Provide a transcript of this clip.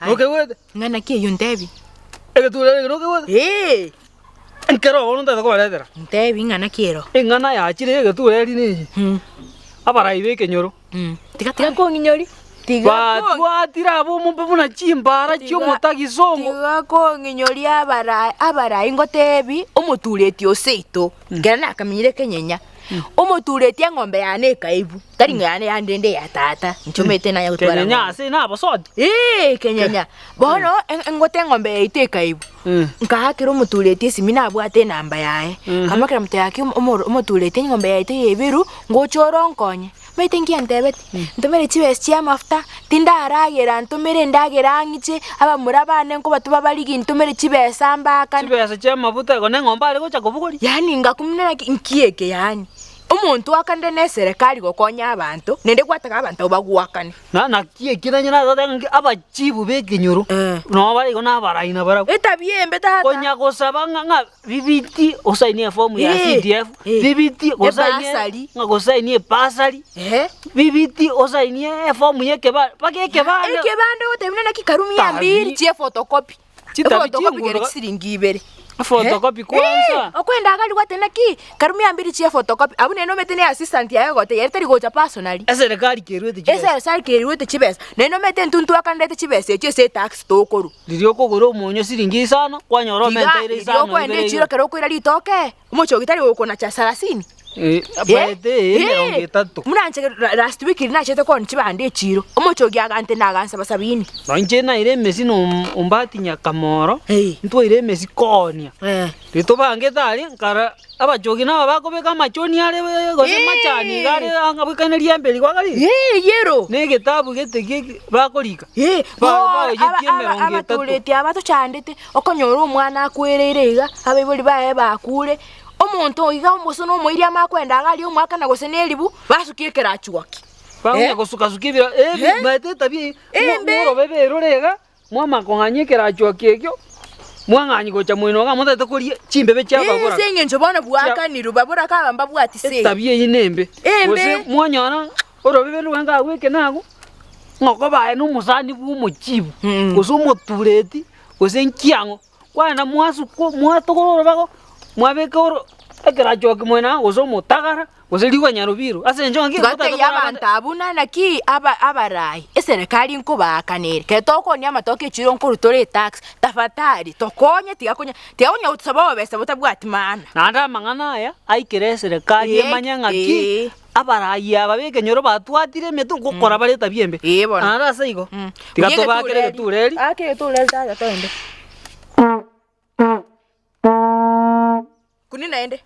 Nokegwete? Ng'ana ki eyio ntebi? Egetureri eke nokegwete? Ee. Nkero bono ntagete kobaretera. Ntebi ng'ana ki ero? Eng'ana yachire y'egetureri neye, abarai b'ekenyoro. Tiga tiga kong'inyori, tiga ko- Batwatire ab'omobe buna chimbaara chi'omotagisongo. Tiga kong'inyoria abarai abarai ngotebi omotureti o seito, ekero nakamenyire kenyenya, omotureti eng'ombe yane ekaibwa, tari ng'a yane yande ende ya tata, inche omanyete nanya gotwara Kenyenya ng'ombe. ase nabosoti. Eeh kenyenya, bono eng- ngote eng'ombe yaito ekaibwa, nkaakera omotureti esimi nabwate enamba yaye, nkamoakera motebi gaki omo omotureti eng'ombe yaito yaibiru, ngocha ore onkonye. Omanyete nki antebeti? Ntomere chibesa chia amafuta, tindaragera ntomere endagera ang'iche, abamura bane nkobatoma barigi ntomere chibesa mbaakane. Chibesa chia amafuta igo na eng'ombe are gocha kobogoria. Yaani ngakumia naki nki eke yaani? Omonto oakanire na eserekari gokonya abanto, naende gwataka abanto abwo bagoakane. Na naki eki nonye natoteba ng'a nki abachibu ba ekenyoro, nabo bare igo na abarai nabarabwo. Etabia embe tata. Konya gosaba ng'a ng'a bibiti osainie efomu ya Eh, CDF, eh. bibiti osainie Ebasari. ng'a gosainie ebasari, Ehe. bibiti osainie efomu ya ekeba mpaka ekebande. Ekebande ogotebia buna naki karu mia Tabi. mbiri chia efotokopi. Chitabi Efotokopi chinguru kere ga- chisiringi ibere. Efotokopi kwanza. Okoenda iga aria gwateba naki karu mia mbiri chia efotokopi abwo naende omanyete ne assistant yaye egotebia ere tari gocha personally. Eserekari keruete chibesa. Eserekari keruete chibesa naende omanyete intwe ntwakanderete chibesa echio ase etax tokorwa. Riria okogora omonyo siringi isano, kwanyora Tiga omenteire riria isano okoenda ibere echiro igoro. ekero okoira ritoke, omochogi tari gokonacha sarasini. Eh, abaete eh, emerongo etato. Buna inche ra- last week riria nachete koonia chibando echiro, omochogi agantena agansaba sabini. Nonye inche naire emesi na om- ombati nyakamoro, Eh. ntwaire emesi koonia. Eh. Riria tobangete aria, nkara abachogi naba bakobeka amachoni are gose amachani iga are anga bwekaine riembe rigo iga rire. Eh, yero. Na egetabu gete geki bakorika. Eh, Ba- bono baoyetie aba- aba- emerongo etato. abatureti aba tochandete, okonyora omwana akwereire iga, abaibori baye bakure, omonto iga gose na omoiri amanye koenda iga aria omwakana gose na eribu, basukia ekerachuoki. Bagonya Eh. gosuka-suka ebira ebi Eh. maete etabia eye, mwa- Embe. mworobe berore iga, mwamanya kong'anyia ekerachuoki ekio, mwang'anyi gocha moino iga motagete koria chimbebe chia Eh, ababoraka. ase eng'encho bono bwakanirwe, baboraka aba mbabwati se. Etabia eyio nembe, Embe. gose mwanyora orobebe rwenge agwo eke na agwo, ng'a okoba aye na omosani bwa omochibu, gose omotureti, gose nkiang'o. Kwagenda mwasukwa mwatogora orobago, mwabeka oro ekerachoki mwena gose omotagara, gose rigwa nyarobiro ase eng'encho ng'aki Tiga motagete teiyo kora abande. abanto abwo buna naki aba abarai, eserekari nkobaakanere, ekero tokoonia amatoke echiro nkorwa tore etax, tafadhali tokonye tiga konya tiga konya gotosaba obobesa botabwati maana. Naende amang'ana aya aikere eserekari Ee, emanye ng'aki ee. abarai aba b'ekenyoro batwatire emetwe ngokora bare etabia embe. Ee bono. Naende ase igo, tiga tobakere egetureri. Aka egetureri tata toende. Kuni naende.